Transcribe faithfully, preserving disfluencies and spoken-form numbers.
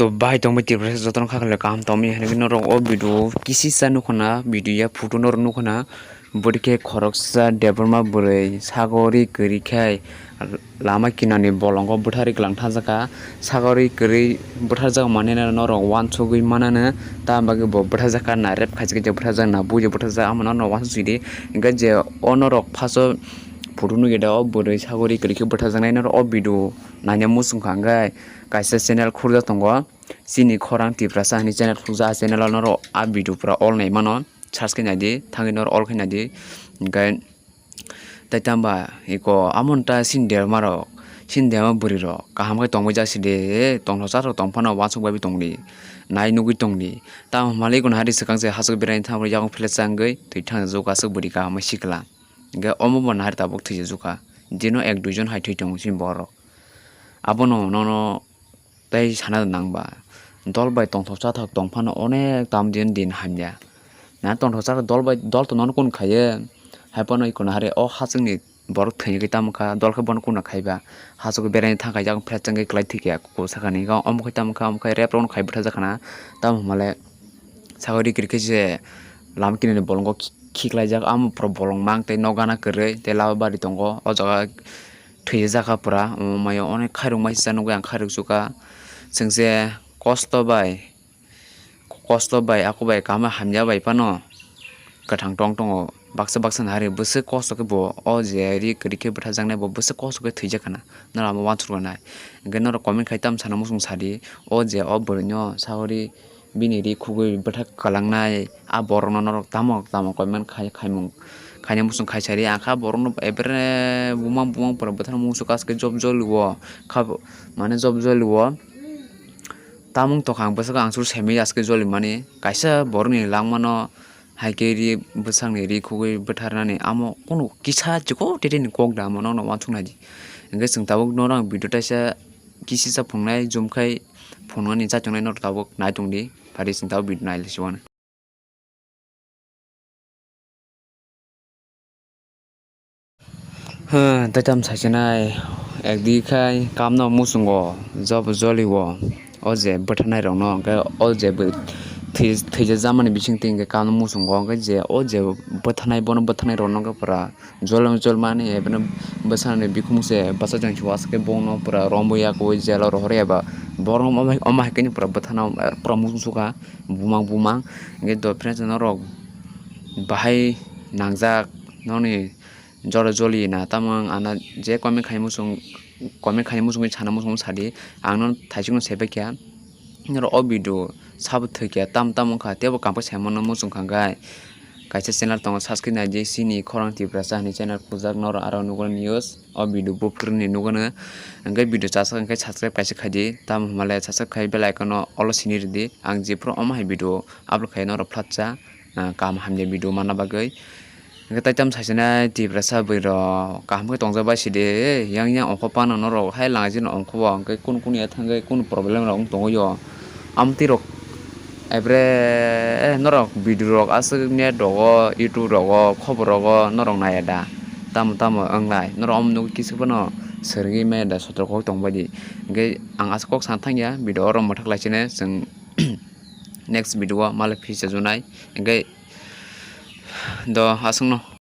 To bai tongbai Tiprasa jotono kha khlai kaham tongmani hinwi norok o video kisisa nukho na, video ya photo norok nukho na. Bwrwi khe khoroksa Debbarma bwrwi sagori kwrwi khai lama kinani bolongo bwtharwi kwlang thangjak kha. Sagori kwrwi bwtharjak manwi norok uansugwi manano, tamni bagwi bo bwtharjak kha, narep khaijak khe bwtharjak na, buibo bwtharjak, amo norok uansuk sidi. Hinkhe je o norok first o photo nukya da o bwrwi sagori kwrwi khe bwtharjaknai norok o video naina muchung kha, hinkhe kaisa channel khurjak tongo. Chini khorang Tiprasa hinwi channel khukjak, a channel o norok a video pura all nai mano, search khe naidi, thangwi norok all khe naidi. Hinkhe tai tamba iko amon ta chini derma rok, chini derma bwrwi rok kaham khe tongbai jak sidi, tongthok chathok tong phano uansuk bai tongdi, nai nugwi tongdi. Tamo hwnmale iko hari swkang se hachuk berani thangwi yakung philajak wngwi thwi thang jak aswk bwrwi kaham sikla. Hinkhe omo bo nahar tabuk thwi jak kha, dino ek dui jon hai thwi tongo chini borok. Abono nono tei sana nang ba, dol bai tongthok chathok tong phano onek tam din din hamya. Na tongthok chathok dol bai dol to nono kunu khaio, hai phano iko nahar o hachwkni borok thwini khe tamo kha, dol khe bono kunu khai ba, hachwk berani thang kha, yakung philajak wngwi kwlai thwi kha, kuku sakani omo khai tamo kha, omo khai rep rok no khai bwtharjak khana, tamo hwnmale sagori kwrwi khe se lama kinani bolongo khiklaijak, amo pura bolong mang tei nok gana kwrwi tei lama bari tongo o jaga. Thwijak kha pura, omo maya onek khairok maisa nukgwi ang khairok sukha. Chwng se kosto bai, kosto bai, ako bai, kaham hamya bai phano kwthang tong tongo. Baksa baksa nahari bwswk kosto khe bo o je ri kwrwi khe bwtharjaknai bo bwswk kosto khe thwijak khana. Norok amo uansuk rwnai. Hinkhe norok comment khai tamo sana muchung sadi, o je o bwrwino sagori bini ri khugwi bwthak kwlangnai, a borokno norok tamo tamo comment khai, khaimung khaina muchung khai sari, ang kha borokno ebere bumang bumang pura bwthakna muchung kaske job jolio kha, mane job jolio tamung tokha ang bwswk ang sur semi aske joli mani kaisa borokni langmano hai khe ri bwsakni ri khugwi bwtharnani amo kunu kisa chikon tete ni kok da amo nokno uansuk nai di. Hinkhe chwng tabuk norok ang video taisa kisisa phunuknai zoom khai phunuknani chachungnai norok tabuk nai tongdi, phari chwng tabuk video nai laisu ano. Hwng, tei tamo saichwnai, ekdi khai kamno muchungo job jolio, o je bwtharnai rokno, hinkhe o je bw-, thwi-, thwijak jamani bisingtwi hinkhe kamno muchungo, hinkhe je o je bwtharnai bono bwtharnai rokno hinkhe pura jolong jolmani, ebono bwsani bikhung se bachajak khe uansuk khe bono pura romwi yakwi jela rohor ya ba borok omo hai khe pura bwthana pura muchung sukha bumang bumang. Hinkhe to friends norok bahai nangjak nokni jora joli na tamo ang ana je comment khai muchung comment khai muchungwi sana muchung sadi ang no thaisukno sebaikha. Norok o video sabo thwikya tam tam wngkha, teibo kampui saimano muchungkha, hwnkhe kaisa channel tongo, subscribe naidi, chini khorang Tiprasa hinwi channel khujak, norok aro nukgo news o video buphuruni nukgo, hwnkhe video chajak hwnkhe subscribe kaisa khaidi, tamo hwnmale subscribe khai bell icon no all o sini rwdi, ang jephru omo hai video upload khai norok phatsa, ah, kaham hamya video manna bagwi. Hwnkhe tei tamo saichwnai Tiprasa bwrwi rok kaham khe tongjak bai sidi, yang yang ongkho phano norok hai langaijakno ongkho bo, hwnkhe kunu kunu ya thangwi kunu problem rok wng tongwi o. Amtwi rok ebre norok video rok aswk net rogo, YouTube rogo, khobor rogo norok naiya da? Tamo tamo wnglai norok omo nugwi kisa phano swrwngwi maya da, sotok kok tongbai di. Hwnkhe ang aswk kok sana thangya, video oro mwthak lai sini chwng next video o malai phisa junai. Hwnkhe do aswkno